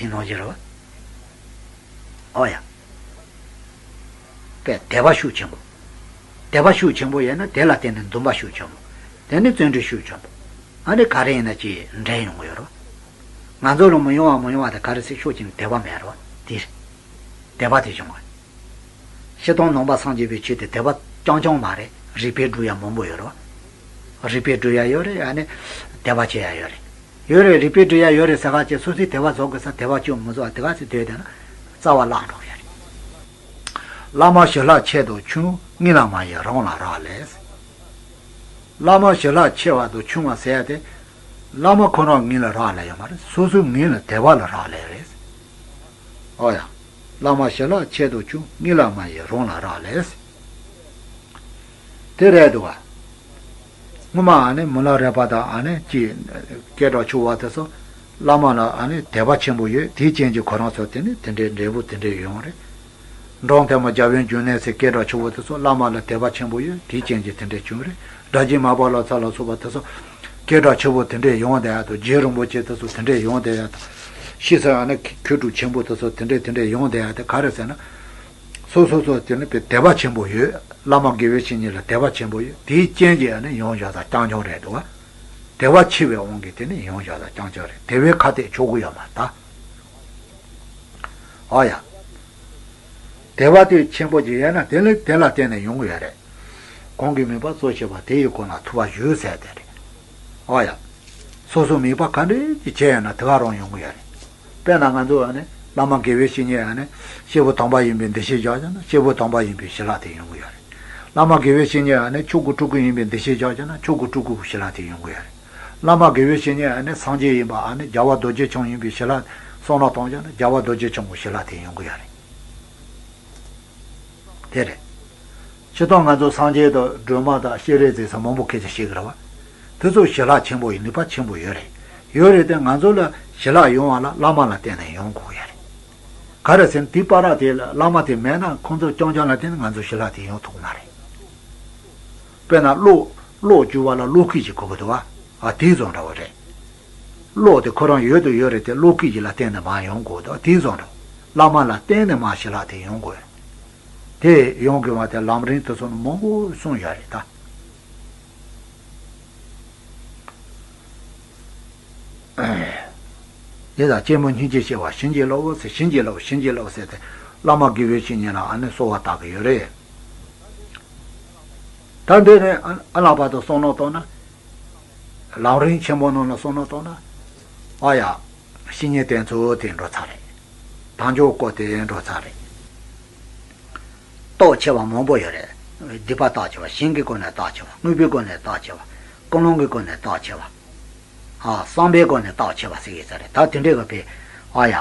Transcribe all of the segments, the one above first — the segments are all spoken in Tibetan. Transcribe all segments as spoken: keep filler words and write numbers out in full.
དེ་ནང་བཞིན་རེད་བ། ཨོ་ཡ། པས་དད་པ་ཤུགས་ཆེན་པོ། དད་པ་ཤུགས་ཆེན་པོ་ཡོད་ན་དེ་ལ་བརྟེན་ནས་འདུན་པ་ཤུགས་ཆེན་པོ། དེ་ནས་བརྩོན་འགྲུས་ཤུགས་ཆེན་པོ། ཨ་ནི་ག་རེ་ཡིན་ན་ཅིག་འདྲེན་ཡོང་གི་ཡོད་རེད་བ། ང་ཚོ་ལ་མི་ཡོང་བ་མི་ཡོང་བ་དེ་ག་རེ་ཟེར་ཤོག་ཅིག་ནས་དད་པ་མེད་རེད་བ། དེ་རེད། དད་པ་དེ་བྱུང་བ། སྤྱིར་བཏང་ནང་པ་སངས་རྒྱས་པའི་ཆོས་དེ་དད་པ་རྐྱང་རྐྱང་མ་རེད། རིགས་པས་སྒྲུབ་ཡ་མང་པོ་ཡོད་རེད་བ། རིགས་པས་སྒྲུབ་ཡ་ཡོད་རེད། ཨ་ནི་དད་པ་བྱེད་ཡ་ཡོད་རེད། ཡོད་རེད། རིགས་པས་སྒྲུབ་ཡ་ཡོད་རེད་ཟེར་ག་ཅིག་སོ་སོའི་དད་པ་རྫོགས་དགོས་ས་དད་པ་ཅུང་མི་རྫོགས་པ་དེ་ག་ཚོད་སྡོད་བསྡད་ན་རྩ་བ་བརླག་འགྲོ་གི་ཡོད་རེད། བླ་མ་ཞི་ལྷག་ཆེད་དུ་བྱུང་། རྙིང་ལ་མ་ཡི་རང་ལ་རག་ལས། བླ་མ་ཞི་ལྷག་ཆེ་བ་དང་ཆུང་བ་ཟེར་ཡ་དེ། བླ་མ་ཁོ་རང་ངོས་ལ་རག་ལས་ཡོད་མ་རེད། སོ་སོའི་ངོས་ལ་དད་པ་ལ་རག་ལས་རེད། ཨོ་ཡ། བླ་མ་ཞི་ལྷག་ཆེད་དུ་བྱུང་། རྙིང་ལ་མ་ཡི་རང་ལ་རག་ལས། དེ་རེད་འདུག་བ། སྔོན་མ་ཨ་ནི་མི་ལ་རས་པ་དང་ཨ་ནི་ཅི། སྐད་གྲགས་ཆེ་བ་དེ་ཚོ། བླ་མ་ལ་ཨ་ནི་དད་པ་ཆེན་པོ་ཡོད། དེའི་རྐྱེན་གྱིས་ཁོ་རང་ཚོ་དེ་ནི་དེ་འདྲའི་འབྲས་བུ་དེ་འདྲའི་ཡོང་རེད། འབྲོང་ཐལ་མོ་རྒྱལ་བའི་འབྱུང་གནས་ཟེར་སྐད་གྲགས་ཆེ་བོ་དེ་ཚོ་བླ་མ་ལ་དད་པ་ཆེན་པོ་ཡོད། དེའི་རྐྱེན་གྱིས་དེ་འདྲའི་བྱུང་རེད། སྒྲ་གཅན་མར་པ་ལོ་ཙཱ་ལ་སོགས་པ་དེ་ཚོ་སྐད་གྲགས་ཆེ་བོ་དེ་འདྲའི་ཡོང་བསྡད་ཡ་དང་། རྗེ་རིན་པོ་ཆེ་དེ་ཚོ་དེ་འདྲའི་ཡོང་བསྡད་ཡ་དང་། ཤེས་ཚད་ཨ་ནི་མཁས་གྲུབ་ཆེན་པོ་དེ་ཚོ་དེ་འདྲའི་དེ་འདྲའི་ཡོང་བསྡད་ཡ་དེ་ག་རེ་ཟེར་ན། སོ་སོ་སོ་དེ་ནི་དཔེ་དད་པ་ཆེན་པོ་ཡོད། བླ་མ་དགེ་བའི་བཤེས་གཉེན་ལ་དད་པ་ཆེན་པོ་ཡོད། དེའི་རྐྱེན་གྱིས་ཨ་ནི་ཡོང་བཞག་ས་རྐྱང་རྐྱང་རེད་འདུག་བ། དད་པ་ཆེ་བའི་དབང་གིས་དེ་ནི་ཡོང་བཞག་ས་རྐྱང་རྐྱང་རེད། དེ་བས་ཁ་གཏད་གཅོག་གི་ཡོད་མ་རེད་ད། ཨོ་ཡ། དད་པ་དེ་ཆེན་པོ་ཅིག་ཡོད་ན་དེ་ལ་དེ་ལ་བརྟེན་ནས་ཡོང་གི་ཡོད་རེད། གོང་གི་མོས་པ་གཙོ་ཆེ་བ་དེ་ཡི་སྒོ་ནས་ཐུབ་པ་ཞུ་ཟེར་དེ་རེད། ཨོ་ཡ། སོ་སོ་མོས་པ་ག་འདྲ་ཅིག་བྱས་ཡོད་ན་དེ་ག་རང་ཡོང་གི་ཡོད་རེད། དཔེར་ན་ང་ཚོ་ཨ་ནི་བླ་མ་དགེ་བའི་བཤེས་གཉེན་ཨ་ནི་སྐྱེས་བུ་དམ་པ་ཡིན་པའི་འདུ་ཤེས་བཞག་བྱས་ན་སྐྱེས་བུ་དམ་པ་ཡིན་པའི་ཞི་ལྷག་དེ་ཡོང་གི་ཡོད་རེད། བླ་མ་དགེ་བའི་བཤེས་གཉེན་ཨ་ནི་ཆོས་སྐུ་སྤྲུལ་སྐུ་ཡིན་པའི་འདུ་ཤེས་བཞག་བྱས་ན་ཆོས་སྐུ་སྤྲུལ་སྐུ་ཞི་ལྷག་དེ་ཡོང་གི་ཡོད་རེད། བླ་མ་དགེ་བའི་བཤེས་གཉེན་ཨ་ནི་སངས་རྒྱས་ཡིན་པ་ཨ་ནི་རྒྱལ་བ་རྡོ་རྗེ་འཆང་ཡིན་པའི་ཞི་ལྷག་བསམ་བློ་གཏོང་བྱས་ན་རྒྱལ་བ་རྡོ་རྗེ་འཆང་གི་ཞི་ལྷག་དེ་ཡོང་གི་ཡོད་རེད། དེ་རེད། སྤྱིར་བཏང་ང་ཚོ་སངས་རྒྱས་དང་སྒྲོལ་མ་དང་སྤྱན་རས་གཟིགས་སོགས་མང་པོ་སྐད་ཆ་བཤད་ཀྱི་རེད་བ། དེ་ཚོ་ཞི་ལྷག་ཆེན་པོ་ཡི་ནུས་པ་ཆེན་པོ་ཡོད་རེད། ཡོད་རེད་དེ་ང་ཚོ་ལ་ཞི་ལྷག་ཡོང་བ་ལ་བླ་མ་ལ་བརྟེན་ནས་ཡོང་དགོས་ཡ་རེད། ག་རེ་ཟེར་ན་དེའི་བར་དེ་ལ་བླ་མ་དེ་མེད་ན་ཁོང་ཚོ་རྐྱང་རྐྱང་ལ་བརྟེན་ནས་ང་ཚོ་ཞི་ལྷག་དེ་ཡོང་ཐུབ་ཀྱི་མ་རེད། དཔེར་ན་གློག་གློག་འཁྱུག་པ་ལ་གློག་སྐུད་ཅིག་དགོས་ཀྱི་འདུག་བ། ཨ་དེ་བཟོ་འདྲ་བོ་རེད། གློག་དེ་ཁོ་རང་ཡོད་དུ་ཡོད་རེད་དེ་གློག་སྐུད་ཅིག་ལ་བརྟེན་ནས་མར་ཡོང་དགོས་འདུག་དེ་བཟོ་འདྲ། བླ་མ་ལ་བརྟེན་ནས་མར་ཞི་ལྷག་དེ་ཡོང་དགོས། དེ་ཡོང་དགོས་པ་དེ་ལམ་རིམ་དེ་ཚོ་ནི་མང་པོ་གསུངས་ཡོད་རེད་ད། དེ་དང་གཅེན་མོ་སྙིང་རྗེ་ཆེ་བ་བྱིན་གྱིས་རློབས་ཟེར། བྱིན་གྱིས་རློབས་བྱིན་གྱིས་རློབས་ཟེར་ཏེ་བླ་མ་དགེ་བའི་བཤེས་གཉེན་ལ་ཨ་ནི་གསོལ་བ་བཏབ་ཀྱི་ཡོད་རེད། ད་འདི་ནས་ཨ་ཨ་ལྷག་པར་དུ་བསམ་བློ་བཏང་ན། ལམ་རིམ་ཆེན་མོ་ནང་ལ་བསམ་བློ་བཏང་ན། ཨ་ཡ། བཤེས་གཉེན་བསྟེན་ཚུལ་དེ་འགྲོ་ཚར་རེད། དལ་འབྱོར་སྐོར་དེ་འགྲོ་ཚར་རེད། རྟོགས་ཆེ་བ་མང་པོ་ཡོད་རེད། སྡིག་པ་རྟོགས་ཆེ་བ། ཞིང་གི་སྒོ་ནས་རྟོགས་ཆེ་བ། དངོས་པོའི་སྒོ་ནས་རྟོགས་ཆེ་བ། ཀུན་སློང་གི་སྒོ་ནས་རྟོགས་ཆེ་བ། ཨ་བསམ་པའི་སྒོ་ནས་རྟོགས་ཆེ་བ་ཟེར་གྱི་ས་རེད། ད་དེ་འདྲའི་གི་དཔེ། ཨ་ཡ།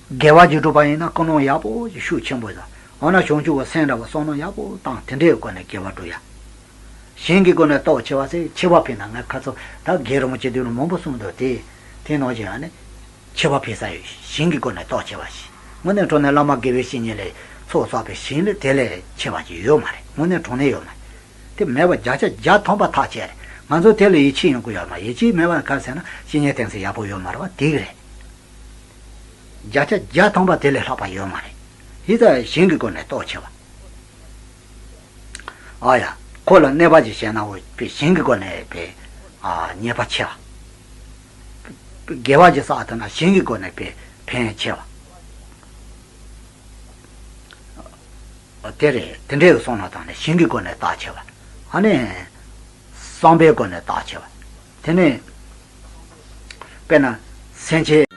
དགེ་བ་ཅིག་སྒྲུབ་པ་ཡིན་ན་ཀུན་སློང་ཡག་པོ་ཞིག་ཤུགས་ཆེན་པོ་དང་། འོ་ན་བྱང་ཆུབ་ཀྱི་སེམས་འདྲ་བ་བསམ་བློ་ཡག་པོ་བཏང་དེ་འདྲའི་སྒོ་ནས་དགེ་བ་སྒྲུབ་ཡ། ཞིང་གི་སྒོ་ནས་རྟོགས་ཆེ་བ་ཟེར་ཆེ་བ་ཕེབས་ན་ང་ཁ་ཚོ་ད་རྒན་རིན་པོ་ཆེ་དུས་ནས་མང་པོ་གསུངས་འདུག་དེ་དེ་ནང་བཞིན་ཨ་ནི་ཆེ་བ་ཕེབས་ས་ཡོད། ཞིང་གི་སྒོ་ནས་རྟོགས་ཆེ་བ་ཞིག་དངོས་གནས་དྲང་གནས་བླ་མ་དགེ་བའི་བཤེས་གཉེན་ལས་ཚོགས་བསགས་པའི་ཞིང་ལས་དེ་ལས་ཆེ་བ་ཅིག་ཡོད་མ་རེད། དངོས་གནས་དྲང་གནས་ཡོད་མ་རེད། དེ་མེད་པ་བརྒྱ་ཆ་བརྒྱ་ཐམ་པ་ཐག་བཅད་རེད། ང་ཚོ་དེ་ལ་ཡིད་ཆེས་ཡོང་གི་ཡོད་མ་རེད། ཡིད་ཆེས་མེད་པ་ག་རེ་ཟེར་ན་བཤེས་གཉེན་བསྟེན་ས་ཡག་པོ་ཡོད་མ་རེད་བ། དེ་གི་རེད། བརྒྱ་ཆ་བརྒྱ་ཐམ་པ་དེ་ལས་ལྷག་པ་ཡོད་མ་རེད། ཡིད་ཆེས་ཞིང་གི་སྒོ་ནས་རྟོགས་ཆེ་བ། ཨ་ཡ། ཁོ་ལ་གནོད་པ་ཅིག་བྱས་ན་འོ་དཔེ་ཞིང་གི་སྒོ་ནས་དཔེ་ཨ་ཉེས་པ་ཆེ་བ། དགེ་བ་ཅིག་བསགས་ཐུབ་ན་ཞིང་གི་སྒོ་ནས་དཔེ་ཕན་ཆེ་བ། དེ་རེད། དེ་འདྲའི་བསམ་བློ་བཏང་ནས་ཞིང་གི་སྒོ་ནས་རྟོགས་ཆེ་བ། ཨ་ནི། བསམ་པའི་སྒོ་ནས་རྟོགས་ཆེ་བ། དེ་ནས། དཔེར་ན། སེམས་ཅན།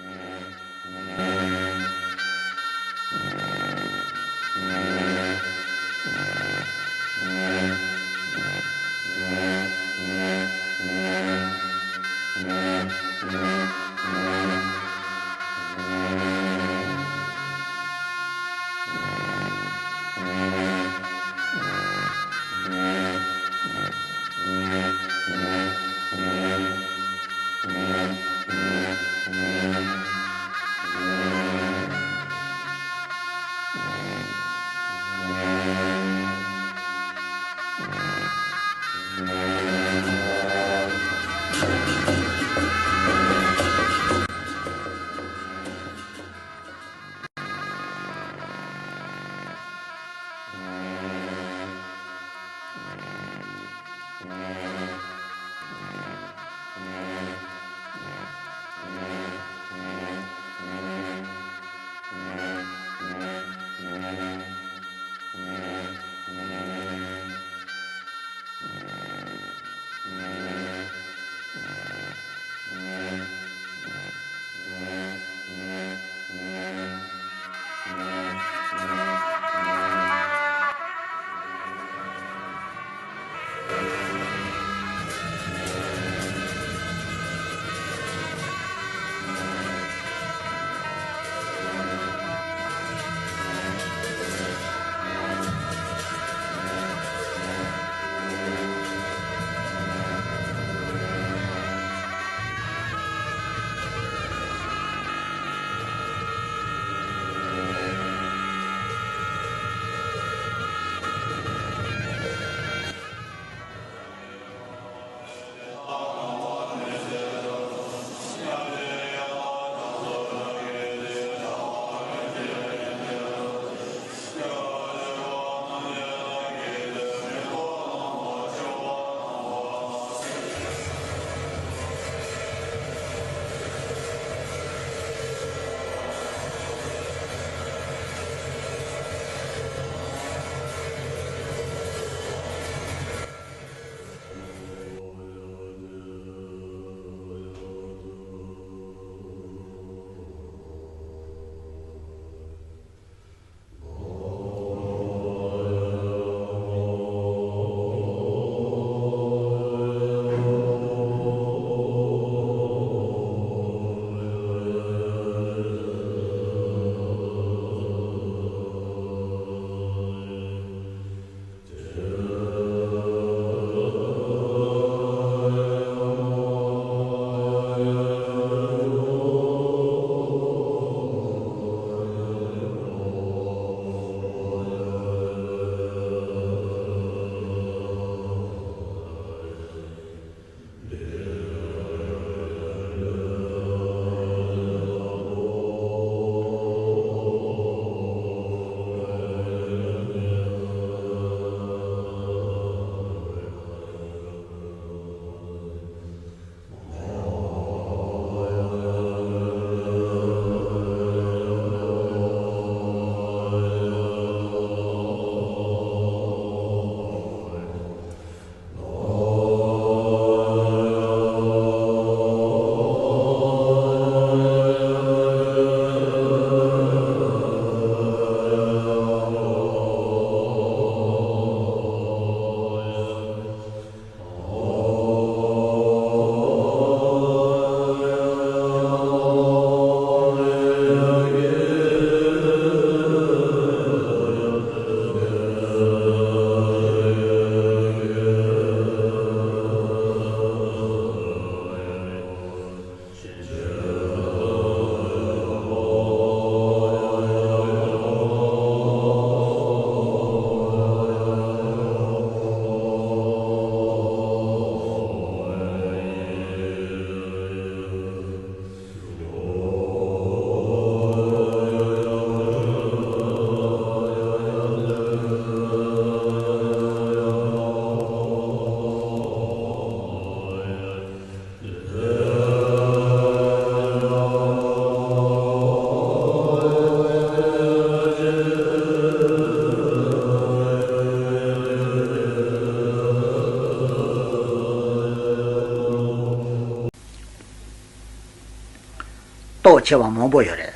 རྟོགས་ཆེ་བ་མང་པོ་ཡོད་རེད།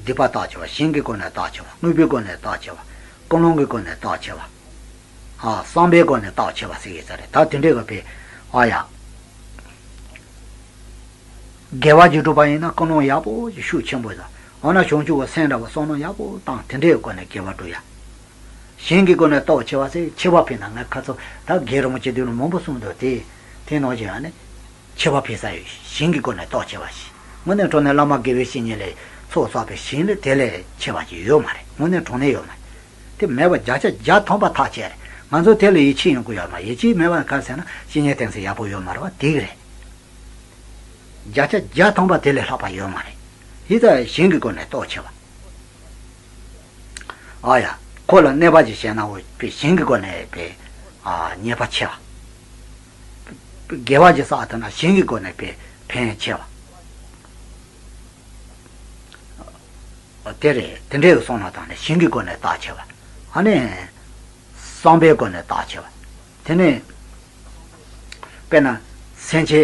སྡིག་པ་རྟོགས་ཆེ་བ། ཞིང་གི་སྒོ་ནས་རྟོགས་ཆེ་བ། དངོས་པོའི་སྒོ་ནས་རྟོགས་ཆེ་བ། ཀུན་སློང་གི་སྒོ་ནས་རྟོགས་ཆེ་བ། ཨ། བསམ་པའི་སྒོ་ནས་རྟོགས་ཆེ་བ་ཟེར་གྱི་ཡོད་ས་རེད། ད་དེ་འདྲའི་གི་དཔེ། ཨ་ཡ། དགེ་བ་ཅིག་སྒྲུབ་པ་ཡིན་ན་ཀུན་སློང་ཡག་པོ་ཞིག་ཤུགས་ཆེན་པོ་བཟོ། འོ་ན་བྱང་ཆུབ་ཀྱི་སེམས་འདྲ་བོ་བསམ་མནོ་ཡག་པོ་བཏང་། དེ་འདྲའི་སྒོ་ནས་དགེ་བ་སྒྲུབ་ཡ། ཞིང་གི་སྒོ་ནས་རྟོགས་ཆེ་བ་ཟེར། ཆེ་བ་ཕྱེ་ན་ངས་ཁ་ཚོ་ད་རྒན་རིན་པོ་ཆེ་དུས་ནས་མང་པོ་གསུངས་འདུག་དེ་དེ་ནང་བཞིན་ཨ་ནི་ཆེ་བ་ཕྱེ་ས་ཡོད། ཞིང་གི་སྒོ་ནས་རྟོགས་ཆེ་བ་ཞིག་དངོས་གནས་དྲང་གནས་བླ་མ་དགེ་བའི་བཤེས་གཉེན་ལས་ཚོགས་བསགས་པའི་ཞིང་ལས་དེ་ལས་ཆེ་བ་ཞིག་ཡོད་མ་རེད། དངོས་གནས་དྲང་གནས་ཡོད་མ་རེད། དེ་མེད་པ་བརྒྱ་ཆ་བརྒྱ་ཐམ་པ་ཐག་བཅད་རེད། ང་ཚོ་དེ་ལ་ཡིད་ཆེས་ཡོང་གི་ཡོད་མ་རེད། ཡིད་ཆེས་མེད་པ་ག་རེ་ཟེར་ན་བཤེས་གཉེན་བསྟེན་ས་ཡག་པོ་ཡོད་མ་རེད་པ། དེ་གི་རེད། བརྒྱ་ཆ་བརྒྱ་ཐམ་པ་དེ་ལས་ལྷག་པ་ཡོད་མ་རེད། ཡིད་ད་ཞིང་གི་སྒོ་ནས་རྟོགས་ཆེ་བ། ཨ་ཡ། ཁོ་ལ་གནོད་པ་ཅིག་བྱས་ན་འོ་དཔེ་ཞིང་གི་སྒོ་ནས་དཔེ། ཨ། ཉེས་པ་ཆེ་བ། དགེ་བ་ཅིག་བསགས་ཐུབ་ན་ཞིང་གི་སྒོ་ནས་དཔེ་ཕན་ཆེ་བ། དེ་རེད། དེ་འདྲའི་བསམ་མནོ་བཏང་ནས་ཞིང་གི་སྒོ་ནས་རྟོགས་ཆེ་བ། ཨ་ནི། བསམ་པའི་སྒོ་ནས་རྟོགས་ཆེ་བ། དེ་ནས། དཔེར་ན། སེམས་ཅན།